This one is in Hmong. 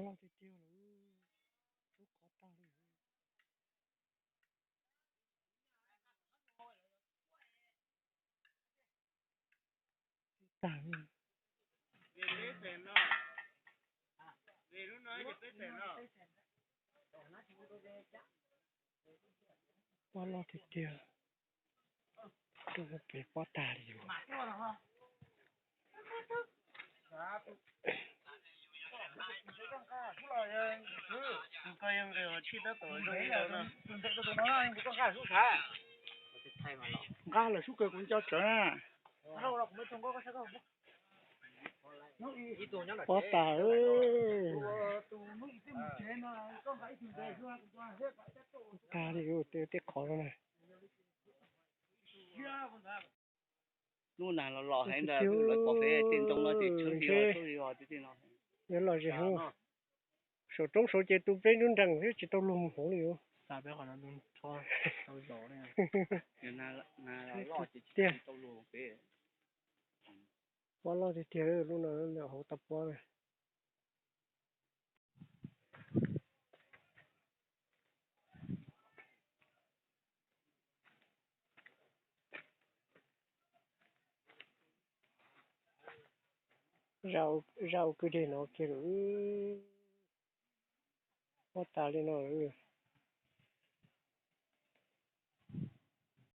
Loj tiag tiag lawm, lub qhov tag li. Tag. Pob loj tiag tiag. Rau pem pob tag li. Nqa lawm sub kawg kuv nco tsawv na. Pob tag. Tag li, tej qhov no na. Lub nag los los heev ntag, lawv pom pem tej ntoo no ces tshwm sim tshwm sim no. Yuav lom zem heev. Saum roob saud ces tu peb lub nrees xwb tsis tau luag mus hauv li os. Tiag. Pob loj tiag tiag, lub no hauv tau pob. Zaj ua kwj deg no kiag lawm. Pob tag li no lawm.